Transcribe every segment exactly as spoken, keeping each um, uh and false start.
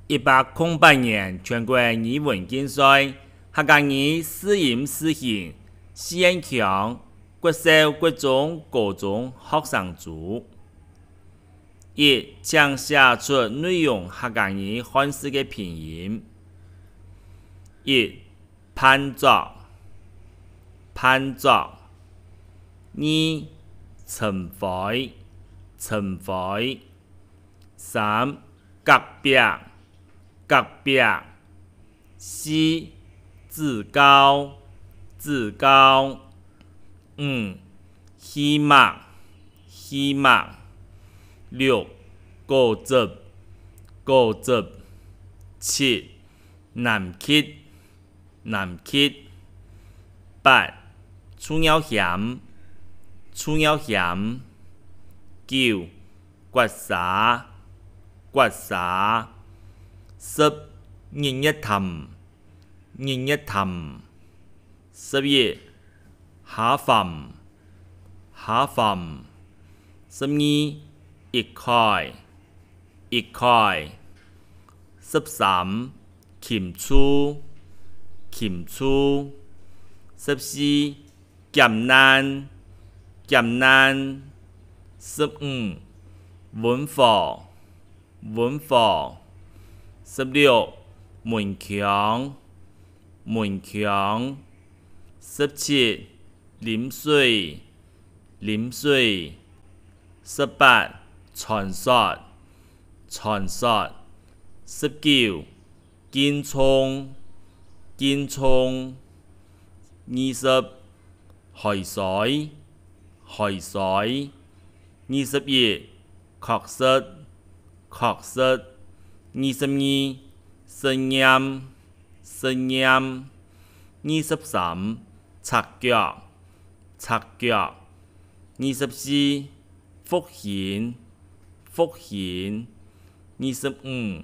一百空八年全國語文競賽，客家語字音字形，四縣腔，國小、國中、高中學生組。一、請寫出內容客家語漢字个拼音。一、 辦桌，辦桌。二、塵灰，塵灰。三、隔壁，隔壁。四、指教，指教。五、戲目，戲目。六、果汁，果汁。七、 南極，南極。八、臭尿涎，臭尿涎。九、刮痧，刮痧。十、日月潭，日月潭。十一、下飯，下飯。十二、一開，一開。十三、 琴醋，琴醋。十四、劫難，劫難。十五、文火，文火。十六、蚊香，蚊香。十七、啉水，啉水。十八、傳說，傳說。十九、 敬重，敬重。二十、海水，海水。二十一、確實，確實。二十二、實驗，實驗。二十三、赤腳，赤腳。二十四、復興，復興。二十五、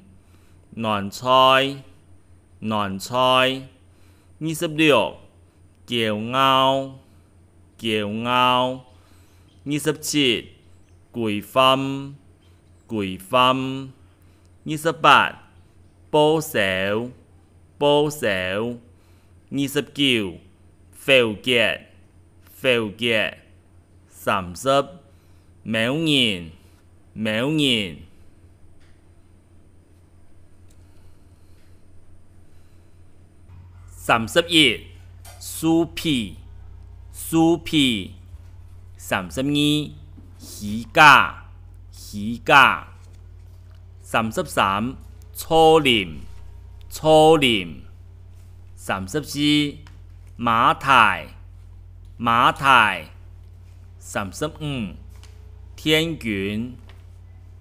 暖菜，暖菜。二十六、驕傲，驕傲。二十七、規範，規範。二十八、報銷，報銷。二十九、否決，否決。三十、貓人，貓人。三十一、樹皮，樹皮。三十二、虛假，虛假。三十三、錯誤，錯誤。三十四、馬蹄，馬蹄。三十五、電軍，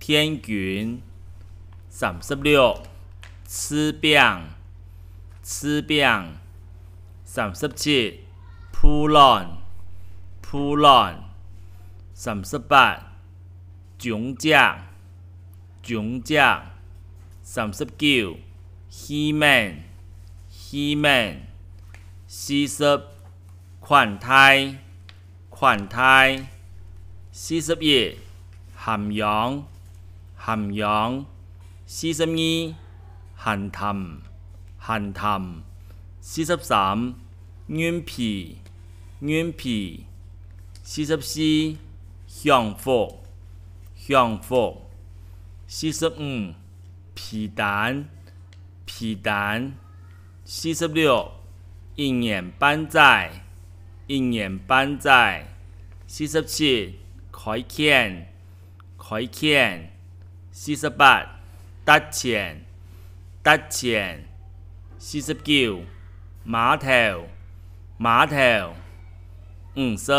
電軍。三十六、柿餅，柿餅。三十七、 鋪卵，鋪卵。三十八、弓箭，弓箭。三十九、器皿，器皿。四十、款待，款待。四十一、涵養，涵養。四十二、閒談，閒談。四十三、韌皮，韌皮。四十四、享福，享福。四十五、被單，被單。四十六、一年半載，一年半載。四十七、開墾， 開墾。四十八、值錢，值錢。四十九、碼頭，碼頭。五十、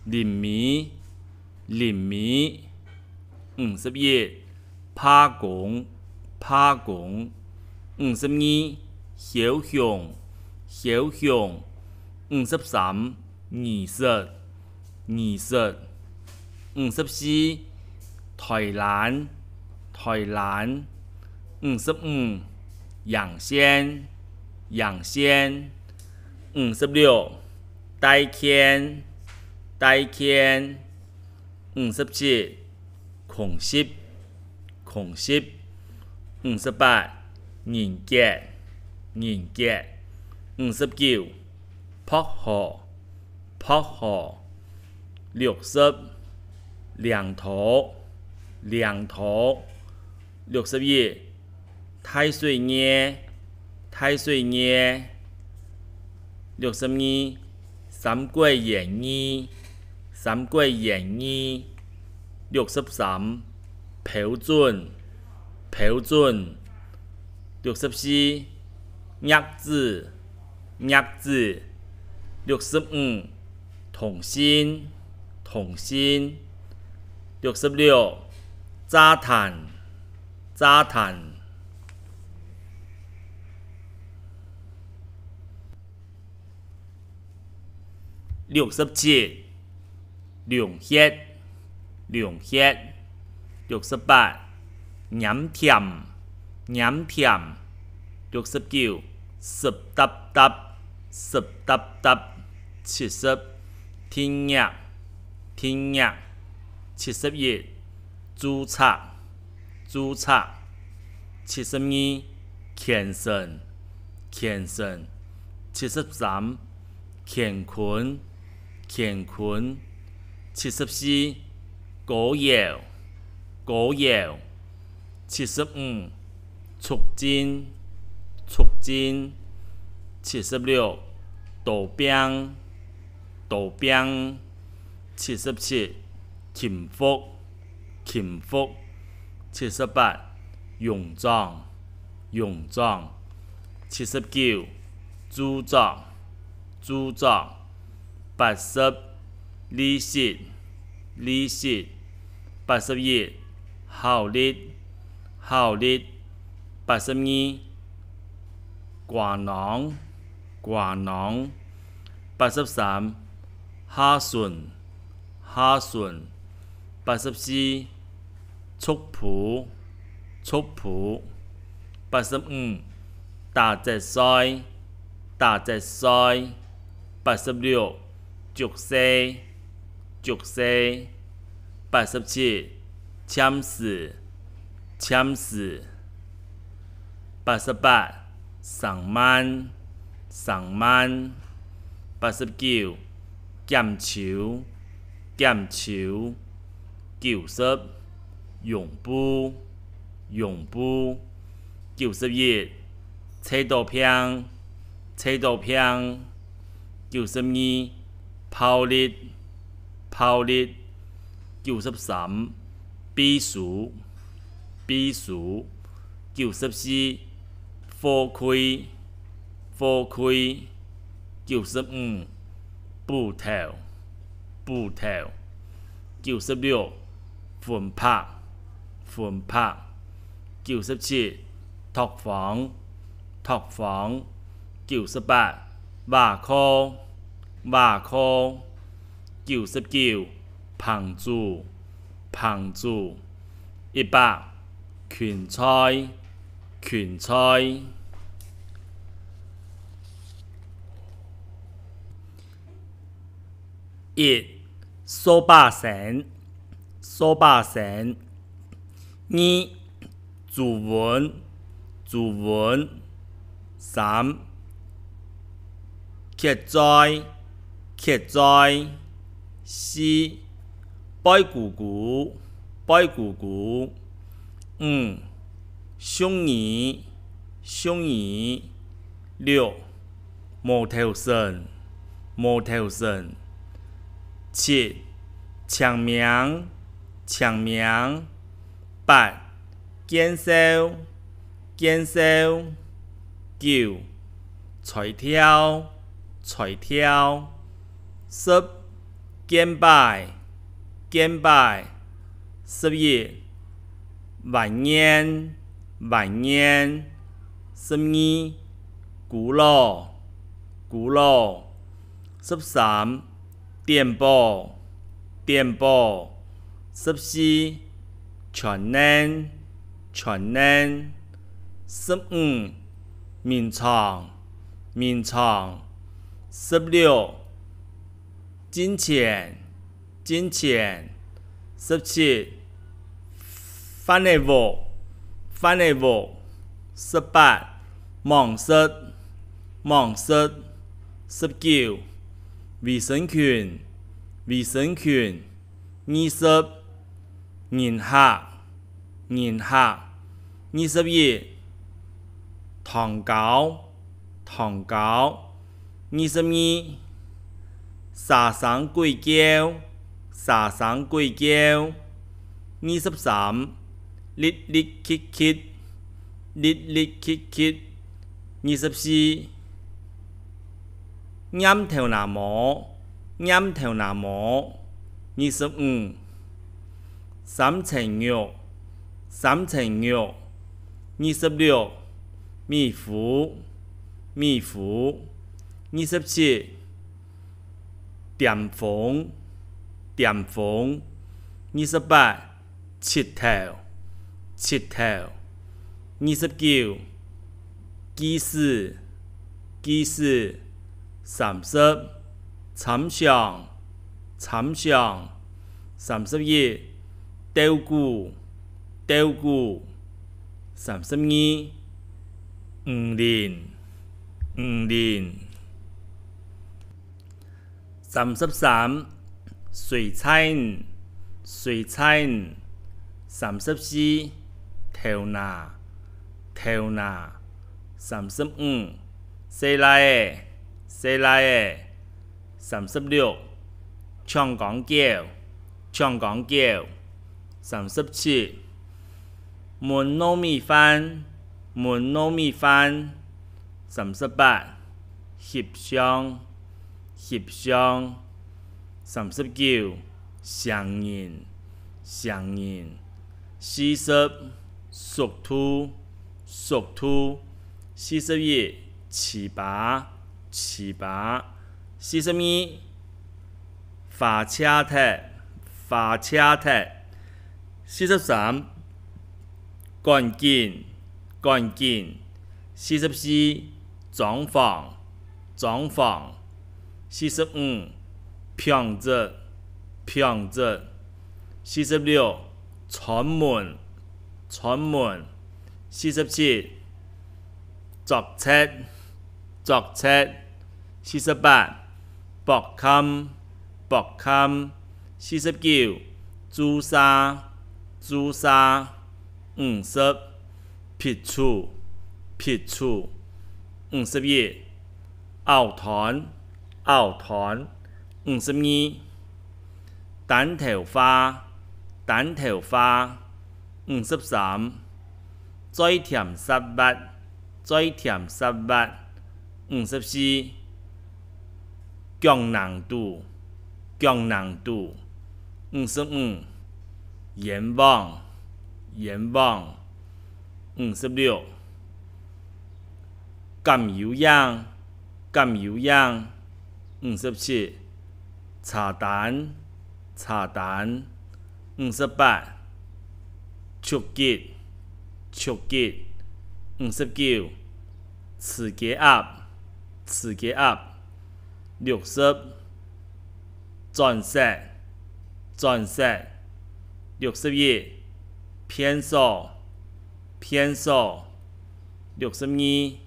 臨尾，臨尾。五十一、罷工，罷工。五十二、梟雄，梟雄。五十三、儀式， 儀式。五十四、台蘭，台蘭。五十五、陽線，陽線。五十六、大墾，大墾。五十七、空襲，空襲。五十八，人傑，人傑。五十九，薄荷，薄荷。六十，領導，領導。六十一，大水熱，大水熱。六十二，三國演義，三國演義。六十三，標準，標準。六十四，鑰匙，鑰匙。六十五，通信，通信。六十六，炸彈，炸彈。六十七， 涼鞋，涼鞋。六十八，黏湠，黏湠。六十九，濕答答，濕答答。七十，定額，定額。七十一，註冊，註冊。七十二，虔誠，虔誠。七十三，乾坤，乾坤。七十四，歌謠，歌謠。七十五，促進，促進。七十六，多病，多病。七十七， 勤奮，勤奮。七十八，臃腫，臃腫。七十九，著作，著作。八十，利息，利息。八十一，效率，效率。八十二， 瓜囊，瓜囊。八十三，下唇，下唇。八十四，族譜，族譜。八十五，打節稅，打節稅。八十六， 足細，足細。八十七，暫時，暫時。八十八，生鰻，生鰻。八十九，檢修，檢修。九十， 擁抱，擁抱。九十一，痟著病，痟著病。九十二，暴力，暴力。九十三，秘書，秘書。九十四，貨櫃，貨櫃。九十五，斧頭，斧頭。九十六， 魂魄，魂魄。九十七，拓荒，拓荒。九十八，瓦殼，瓦殼。九十九，棚主，棚主。一百，芹菜，芹菜。 一，掃把星，掃把星。二，豬瘟，豬瘟。三，蠍災，蠍災。四，背痀痀，背痀痀。五，俗語，俗語。六， 無頭神，無頭神。七，青盲，青盲。八，見笑，見笑。九，吹跳，吹跳。十，見擺，見擺。十一，還願，還願。十二， 古老，古老。十三，點火，點火。十四，全能，全能。十五，眠床，眠床。十六， 進前，進前。十七，飯仔屋，飯仔屋。十八，網室，網室。十九，衛生巾，衛生巾。二十，人客，人客。二十一，糖糕，糖糕。二十二，沙聲鬼叫，沙聲鬼叫。二十三，瀝瀝趿趿，瀝瀝趿趿。二十四，頷頭那毛，頷頭那毛。二十五，三層肉，三層肉。二十六，米糊，米糊。二十七，巔峰，巔峰。二十八，膝頭，膝頭。二十九，記事，記事。三十，參詳，參詳。三十一，鬥鼓，鬥鼓。三十二，魚鱗，魚鱗。三十三，水菜魚，水菜魚。三十四，豆奶，豆奶。三十五，細賴仔，細賴仔。三十六，唱江狗，唱江狗。三十七，炆糯米飯，炆糯米飯。三十八，翕相，翕相。三十九，生人，生人。四十，屬兔，屬兔。四十一，糍粑，糍粑。四十二，花謝忒，花謝忒。四十三，趕緊，趕緊。四十四，裝潢，裝潢。四十五，放置，放置。四十六，串門，串門。四十七，作賊，作賊。四十八，駁崁，駁崁。四十九，注射，注射。五十，避暑，避暑。五十一，拗斷，拗斷。五十二，單頭話，單頭話。五十三，嘴甜舌滑，嘴甜舌滑。五十四，強硬肚，強硬肚。五十五，冤枉，冤枉。五十六，敢有影，敢有影。五十七，茶單，茶單。五十八，捉急，捉急。五十九，飼雞鴨，飼雞鴨。六十，鑽石，鑽石。六十一，便所，便所。六十二，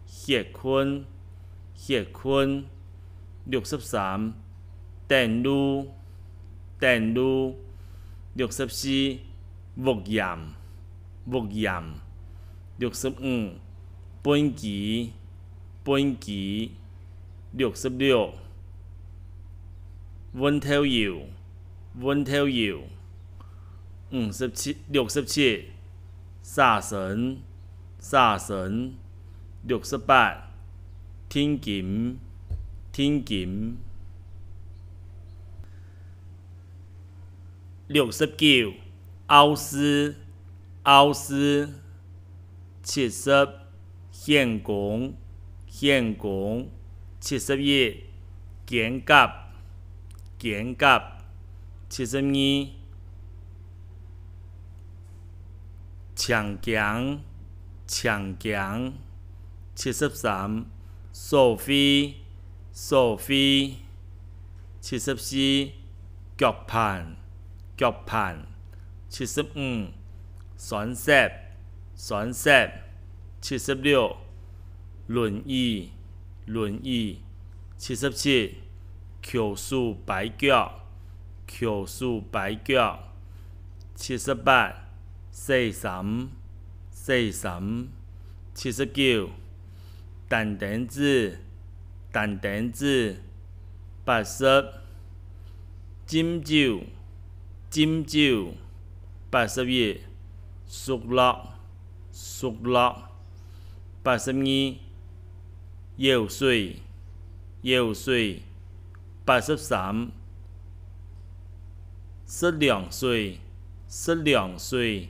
歇睏，歇睏。六十三，等路，等路。六十四，屋簷，屋簷。六十五，畚箕，畚箕。六十六，搵豆油，搵豆油。五十七，六十七，捨身，捨身。六十八，定金，定金。六十九，拗事，拗事。七十，掀弓，掀弓。七十一，肩胛，肩胛。七十二，青驚，青驚。七十三，所費，所費。七十四，腳盤，腳盤。七十五，酸澀，酸澀。七十六，輪椅，輪椅。七十七，翹手掰腳，翹手掰腳。七十八，洗衫，洗衫。七十九，單單子，單單子。八十， 斟酒，斟酒。八十一，熟絡，熟絡。八十二，舀水，舀水。八十三，食涼水，食涼水。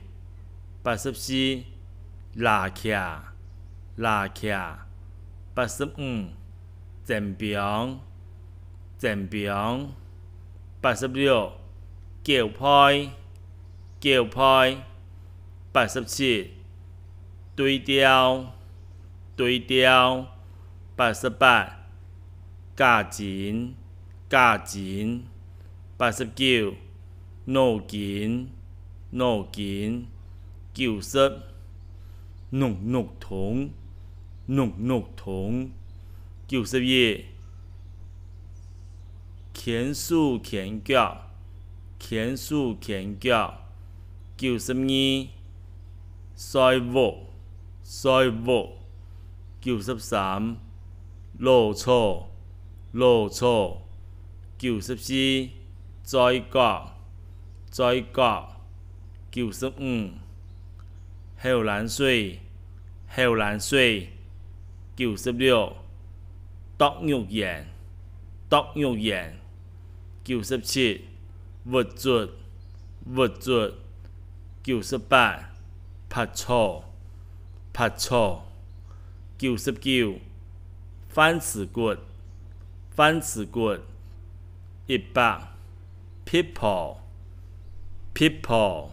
八十四，拉徛，拉徛。八十五， 砧枋，砧枋。八十六，攪拌，攪拌。八十七，對調，對調。八十八，假真，假真。八十九，腦筋，腦筋。九十，淰淰動，淰淰動。九十一，牽手牽腳，牽手牽腳。九十二，睡目，睡目。九十三，老草，老草。九十四，嘴角，嘴角。九十五，口涎水，口涎水。九十六，啄肉圓，啄肉圓。九十七，鬱卒，鬱卒。九十八，拔草，拔草。九十九，飯匙骨，飯匙骨。一百，嗶噗，嗶噗。